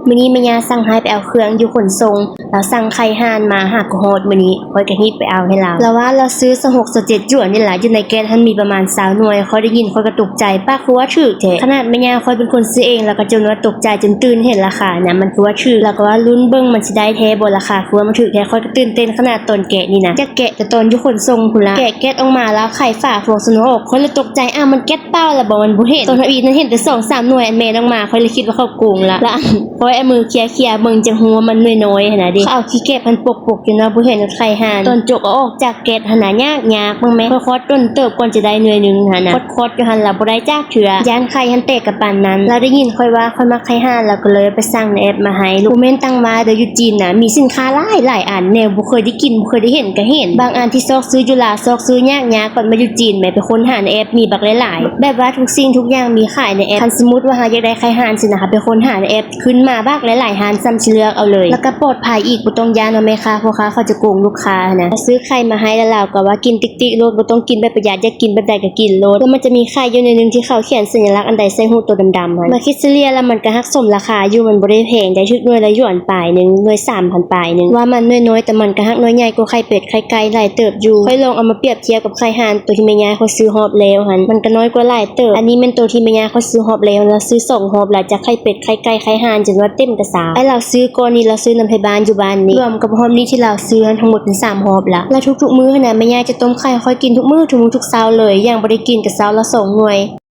ມື້ນີ້ແມ່ຍ່າສັ່ງໃຫ້ໄປເອົາເຄື່ອງຢູ່ຂົນສົ່ງ ລາວສັ່ງໄຂ່ຫ່ານມາຫາກໍຮອດມື້ນີ້ ຂ້ອຍກໍຮີບໄປເອົາໃຫ້ລາວ. ລາວວ່າລາວຊື້ຊາວຫົກ ຊາວເຈັດຢວນນີ້ລະ ຢູ່ໃນແກັດຫັ້ນມີປະມານຊາວໜ່ວຍ. ຂ້ອຍໄດ້ຍິນຂ້ອຍກໍຕົກໃຈ ປ້າ ຄືວ່າຖືກແທ້. ຂະໜາດແມ່ຍ່າຂ້ອຍເປັນຄົນຊື້ເອງ ລາວກໍຈົນວ່າຕົກໃຈຈົນຕື່ນເຫັນລາຄານະ ມັນຄືວ່າຖືກ. ລາວກໍວ່າລຸ້ນເບິ່ງມັນຊິໄດ້ແທ້ບໍ່ລາຄາ ຄືວ່າມັນຖືກແທ້. ຂ້ອຍກໍຕື່ນເຕັ້ນຂະໜາດຕອນແກະນີ້ນະ ຢາກແກະແຕ່ຕອນຢູ່ຂົນສົ່ງພຸ້ນລະ. ແກະແກັດອອກມາລາວໄຂຝາຟອງສະໂນອອກ ຂ້ອຍເລີຍຕົກໃຈ ອ້າວ ມັນແກັດເປົ່າລະບໍ ມັນບໍ່ເຫັນ. ຕອນທຳອິດນັ້ນເຫັນແຕ່ສອງສາມໜ່ວຍ ອັນແມ່ນອອກມາ ຂ້ອຍເລີຍຄິດວ່າເຂົາໂກງລະ. ລະ ຂ້ອຍເອົາມືເຄຍໆເບິ່ງ ຈັ່ງຮູ້ວ່າມັນໜ່ວຍນ້ອຍຫັ້ນນະເດ. ເຂົາເອົາຂີ້ແກບຫັ້ນປົກໆຢູ່ເນາະ ບໍ່ເຫັນໄຂ່ຫ່ານ. ຕອນຈົກເອົາອອກຈາກແກັດຫັ້ນນະ ຍາກໆ ເບິ່ງແມ. ຂ້ອຍຄອດດົນເຕີບກ່ອນຈະໄດ້ໜ່ວຍໜຶ່ງຫັ້ນນະ. ຄອດໆຢູ່ຫັ້ນລະ ບໍ່ໄດ້ຈັກເທື່ອ ຢ້ານໄຂ່ຫັ້ນແຕກກະປານນັ້ນ. ລາວໄດ້ຍິນຂ້ອຍວ່າຂ້ອຍມັກໄຂ່ຫ່ານ ລາວກໍເລີຍໄປສັ່ງໃນແອັບມາໃຫ້. ບໍ່ແມ່ນຕ່າງວ່າເດີ ຢູ່ຈີນນະ ມີສິນຄ້າຫຼາຍໆອັນ ແນວບໍ່ເຄີຍໄດ້ກິນ ບໍ່ເຄີຍໄດ້ເຫັນກໍເຫັນ. ບາງອັນທີ່ຊອກຊື້ຢູ່ລາວ ຊອກຊື້ຍາກໆ ບັດມາຢູ່ຈີນແມ ໄປຄົ້ນຫາໃນແອັບມີບັກຫຼາຍໆ. ແບບວ່າທຸກສິ່ງທຸກຢ່າງມີຂາຍໃນແອັບ. ຄັນສົມມຸດວ່າເຮົາຢາກໄດ້ໄຂ່ຫ່ານຊີ້ນະ ເຮົາໄປຄົ້ນຫາໃນແອັບ ຂຶ້ນມາບັກຫຼາຍໆຮ້ານ ສ່ຳຊິເລືອກເອົາເລີຍ. ແລ້ວກໍປອດໄພອີກ ບໍ່ຕ້ອງຢ້ານວ່າແມ່ຄ້າພໍ່ຄ້າເຂົາຈະໂກງລູກຄ້າຫັ້ນນະ. ຊື້ໄຂ່ມາໃຫ້ ແລ້ວລາວກໍວ່າກິນຕິກໆໂລດ ບໍ່ຕ້ອງກິນແບບປະຢັດ ຢາກກິນແບບໃດກໍກິນໂລດ. ແລ້ວມັນຈະມີໄຂ່ຢູ່ໜ່ວຍໜຶ່ງທີ່ເຂົາຂຽນສັນຍະລັກອັນໃດໃສ່ຮູບໂຕດຳໆຫັ້ນ. ມາຄິດສະເລ່ຍແລ້ວມັນກໍຮັກສົມລາຄາຢູ່ ມັນບໍ່ໄດ້ແພງ ໄດ້ຖືກໜ່ວຍລະຢວນປາຍໜຶ່ງ ໜ່ວຍສາມພັນປາຍໜຶ່ງ. ວ່າມັນໜ່ວຍນ້ອຍ ແຕ່ມັນກໍຮັກໜ່ວຍໃຫຍ່ກວ່າໄຂ່ເປັດໄຂ່ໄກ່ຫຼາຍເຕີບຢູ່. ຂ້ອຍລອງເອົາມາປຽບທຽບກັບໄຂ່ຫ່ານ ໂຕທີ່ແມ່ຍ່າຂ້ອຍຊື້ຮອບແລ້ວຫັ້ນ ມັນກໍນ້ອຍກວ່າຫຼາຍເຕີບ. ອັນນີ້ແມ່ນໂຕທີ່ແມ່ຍ່າຂ້ອຍຊື້ຮອບແລ້ວ ລາວຊື້ສອງຮອບລະ ຈາກໄຂ່ເປັດໄຂ່ໄກ່ໄຂ່ຫ່ານ ຈົນວ່າເຕັມກະຊາ. ອ້າຍລາວຊື້ກ່ອນນີ້ ລາວຊື້ນຳໄທບ້ານຢູ່ບ້ານນີ້. ລວມກັບຮອບນີ້ທີ່ລາວຊື້ຫັ້ນ ທັງໝົດເປັນສາມຮອບລະ. ລະທຸກໆມື້ຫັ້ນນະ ແມ່ຍ່າຈະຕົ້ມໄຂ່ໃຫ້ຂ້ອຍກິນທຸກມື້ ທຸກມື້ທຸກເຊົ້າເລີຍ. ຢ່າງບໍ່ໄດ້ກິນກະເຊົ້າລະສອງໜ່ວຍ.